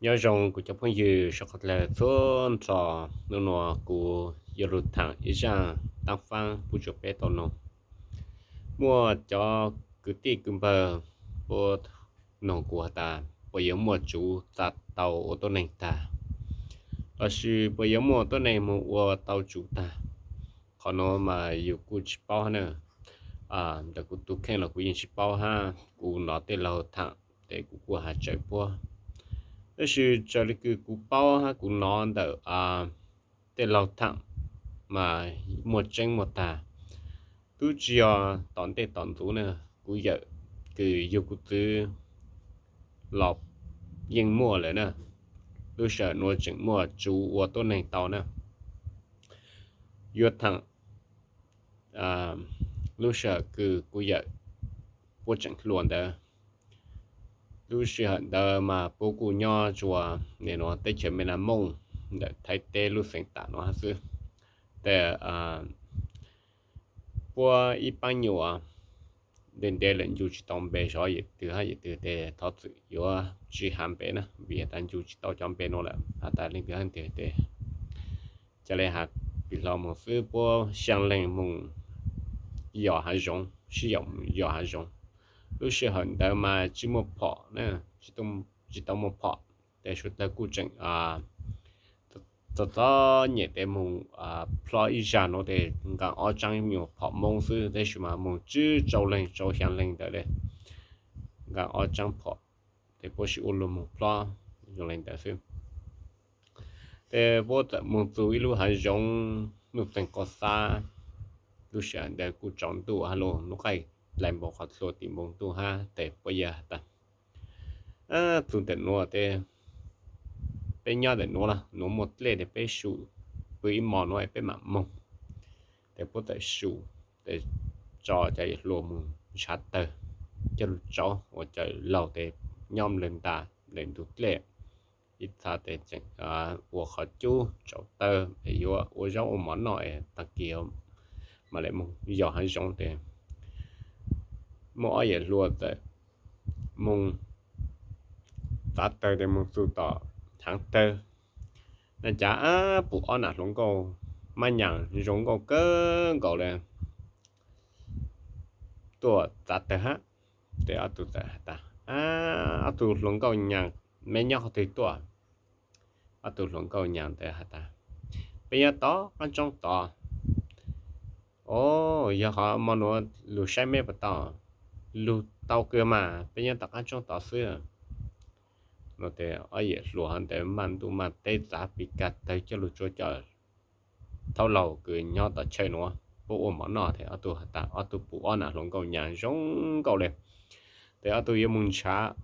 Nyob zoo kuv cov phooj ywg sawv daws txhua txhua, hnub no kuv yuav lug thaam ib zaaj taab faab pub rua peb tau noog. Muaj cov kwv tij kwv npawg puab noog kuv has tas puas yuav muaj tsuv txav tau ua tuab neeg tag, lossis puas yuav muaj tuab neeg moog ua tau tsuv tag. Qhov nuav mas yus kuj tsis paub hab na. Ntawm kuv tug kheej los kuv yeej tsis paub hab, kuv nov tej laug thaam tes kuv kuj has tsawv puab. Tab sis raws le kws kuv paub hab kuv nov ntawm tej laug thaam mas muaj tseeb muaj tag, tub tsis yog tom ntej tom ntxuv na. Kuv yawm kws yug kuv txwv los yeej muaj lawm na. Lub sij hawm nuav tseem muaj tsuv ua tuab neeg tau na. Yuav thaam lub sij hawm kws kuv yawm puab tseem hluas ntawd. Lub sij hawm ntawd mas puab kuj nyob rua nim nuav teb chaws Mes Nas Mooj ntawm Thaib teb lub xeev tam nuav hab xwb. Tes puab ib paab nyuas ntev ntev lawm ncu tsis tau npe, xyov yawm twg hab yawm twg tes thov txim yuav tsis has npe na, vim has tas ncu tsis tau cov npe nuav lawm. Has tas leej twg hab leej twg tes ca le has pim hlo moog xwb, puab xyaa leeg moog yos hav zoov, sib yaum yos hav zoov. Lub sij hawm ntawd mas tsis muaj phom na, tsis tau muaj phom, tes suav dlawg kuj tseem txom txom nyem tes moog plhob ib zag nuav tes nqaa ob tsaab nyuag phom Moob xwb, tab sis mas moog tsib rau leeg rau xyaa leeg ntawd le, nqaa ob tsaab phom, tes puab sib ua luag moog plhob zoo le ntawd xwb. Tes puab txawm moog txug ib lub hav zoov nuj txeeg qo xab. Lub sij hawm ntawd kuj tsaus ntuj hab, lub nub qaij dlai npoo qhov tlhua tim npoo ntuj hab, tes puab yawm has tas, txug ntawm nuav tes peb nyob ntawm nuav los nuav muaj dlej tes peb su pw ib mos nuav peb mam moog. Tes puab txawm su, tes tso cov yawm hluas moog nrhav tawg coj lug tsauv, ua cov laug tes nyob nplawg nta lawm ntug dlej. Ib txha tes tseem ua qhov cub tsauv tawg es yuav ua zaub ua mov noj es taag kis mam le moog yos hav zoov tes muaj ob yawm hluas txawm moog txav tawg tes moog txug tom haav tawg. Na cas pum ob nam hluas nkauj mab nyaas zoo nkauj kawg nkaus le tuaj txav tawg hab. Tes ob tug txawm has tas, ob tug hluas nkauj nyaas, meb nyob qhov twg tuaj? Ob tug hluas nkauj nyaas ntawd has tas, peb nyob tom qaab tsoob tod. O, yog qhov mo nuav lug saib meb puas tau? Lug tau kawg mas, peb nyob tom qaab tsoob tod xwb. Nuav tes ob yawm hluas ntawd maj ntuj maj teb txav pis kag tawg coj lug tsua cov thaub laug kws nyob tom chaw nuav puab ua mov noj tes ob tug has tas, ob tug pum ob nam hluas nkauj nyaas zoo nkauj le, tes ob tug yuav moog nrhav,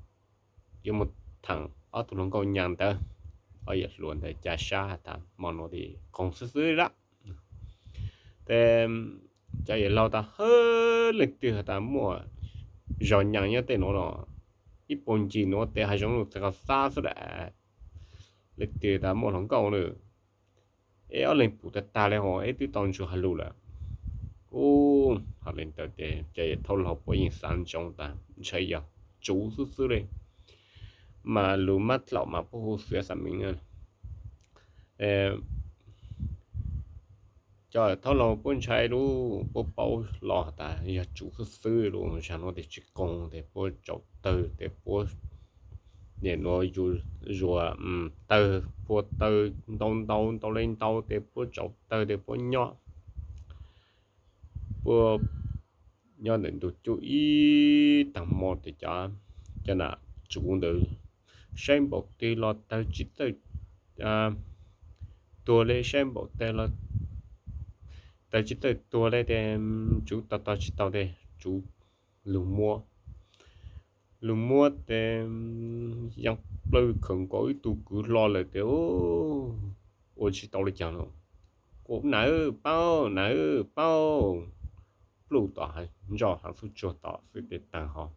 yuav moog thaam ob tug hluas nkauj nyaas ntawd. Ob yawm hluas ntawd ca sab has tas, mo nuav tes qoog xwb xwb lawm. Tes cov yawm laug tas, hawb, leej twg has tas muaj zog nyaas nyob tej nuav los? Ib puag ncig nuav tes hav zoov nuj txeeg qo xab xwb lawm. Leej twg tas muaj hluas nkauj lawm? Eb, ob leeg pum tag tag le hov, eb, twb tau ntsuag has lug lawm. Ub, hab le ntawd tes cov yawm thaub laug puab yeej xaav ntsoov tas ntshai yog tsuv xwb xwb le, mas lug mab dlaum mas puab hu xiav xam meej. Cov thaub laug puab ntshai lub, puab paub hlo tas yog tsuv xwb xwb lub, zag nuav tes tsis qoog tes puab tsauv tawg tes puab nim nuav zuas tawg, phua tawg ntau ntau ntau le ntau tes puab tsauv tawg tes puab nyob, puab nyob ntawm ntug cub ib taag mo tes cov, cov nam tsuv ntawd saib npaum twg los tawg tsis txawj tuag le, saib npaum twg los tawg tsis txawj tuag le tes tsuv tog tog tsis tau tes tsuv lug muab, lug muab tes yaa plawg khawm nkaus ib tug kwv hlo lawm tes ua tsis tau le caag lawm. Kuv nam paub, nam paub, pluj tom ntsoj haav xub tsuag tom xwb tes taag hov.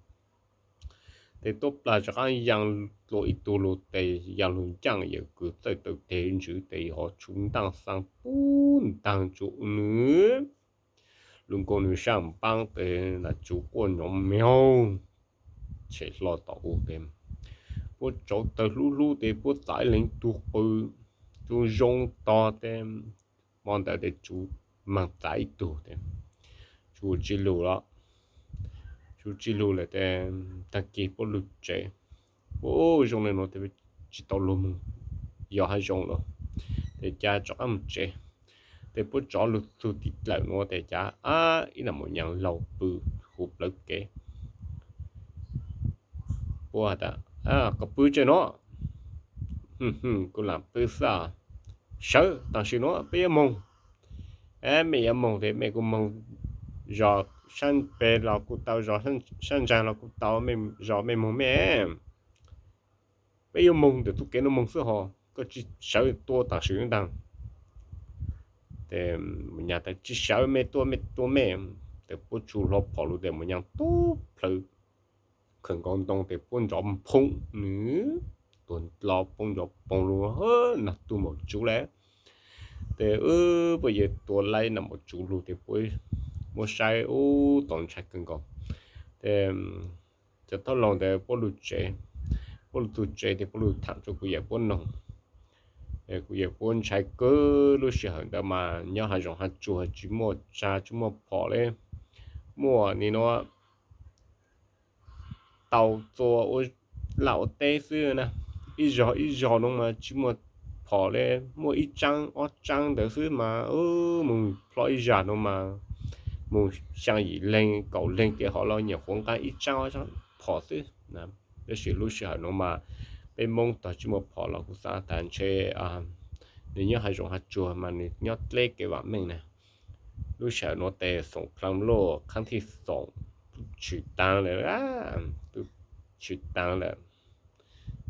Tes tuab plag rov qaab yaa dlua ib tug lug tes yaa lug ncaaj yawm kws txawj taw teg ntsws tes hov tsuv ntaaj xaa pub ntaag tsuv nws lug nkaus nws saaj npaab tes nam tsuv quaj nyoov miaug tshem hlo tom u tes puab tsauv tawg hlub hlub tes puab txav ib leeg tug qw, tug zoo tog tes, hmo ntawd tes tsuv maag txav ib tug tes, tsuv tsi lug los, tsuv tsi lug lawm tes, taag kis puab lug tsev, puab zoo le nuav tes tsi tau lug moog yos hav zoov lawm, tes ca rov qaab moog tsev, tes puab tsov lug txug tim dlawm nuav tes ca ab ib nam maum nyaam laug pw huv plawv kev. Puab has tas, koj pw tsev nuav, kuv lam pw xwb, sawv tam sim nuav peb yuav moog. Mej yuav moog tes mej kuj moog zos saab peg los kuj tau, zos saab ntsaag los kuj tau, zos mej moog mej. Peb yuav moog ntawm tug kev nuav moog xwb hos koj tsi sawv tua tam sim nuav ntaag. Tes maum nyaam tas tsi sawv, mej tua mej tua mej. Tes puab tsuv hlo phom lug tes maum nyaam tub plhawv khawm nkaus ntoo tes puab nrov nphoo nws tuag nlo poob nrov poog lug, nag tug maum tsuv le. Tes puab yeej tua laib nam maum tsuv lug tes puab muab saib ub tau ntshai kawg nkaus. Tes cov thauj laug ntawd puab lug tsev, puab lug tug tsev tes puab lug thaam rua kuv yawm puab noog. Kuv yawm puab ntshai kawg, lub sij hawm ntawd mas nyob hav zoov hav tsuag tsi muaj tsav tsi muaj phom le, muaj nim nuav tau txua ua laj ua teb xwb na. Ib zog ib zog nuav mas tsi muaj phom le, muaj ib tsaab ob tsaab ntawd xwb mas moog plhob ib zag nuav mas moog xyaa yim leeg kaum leeg tes hov los nyuam qhuav nqa ib tsaab ob tsaab phom xwb. Tab sis lub sij hawm nuav mas peb Moob tog tsi muaj phom los kuv xaav tas ntshe nws nyob hav zoov hav tsuag mas nws nyob dleb kev vaam meej na. Lub sij hawm nuav tes xoom khlaam luj khaab thij xoom tshwm taag lawm, tshwm taag lawm,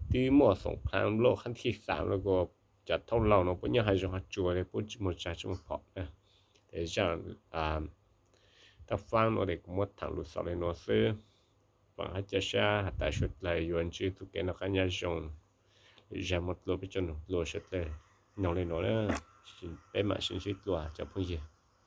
twb muaj xoom khlaam luj khaab thij xaam lawm kuj cov thauj laug nuav puab nyob hav zoov hav tsuag le puab tsi muaj tsav tsi muaj phom na. Tes zaaj taj faab nuav tes kuv muab thaam lug xaus le nuav xwb. Vaam hab ca sab has tas suav dlawg yuav ntsib txuj kev noj qaab nyob zoo, lwm zag moog dlua peb tsoom noog dlua suav dlawg noog le nuav na. Peb maam sib ntsib dlua cov phooj ywg.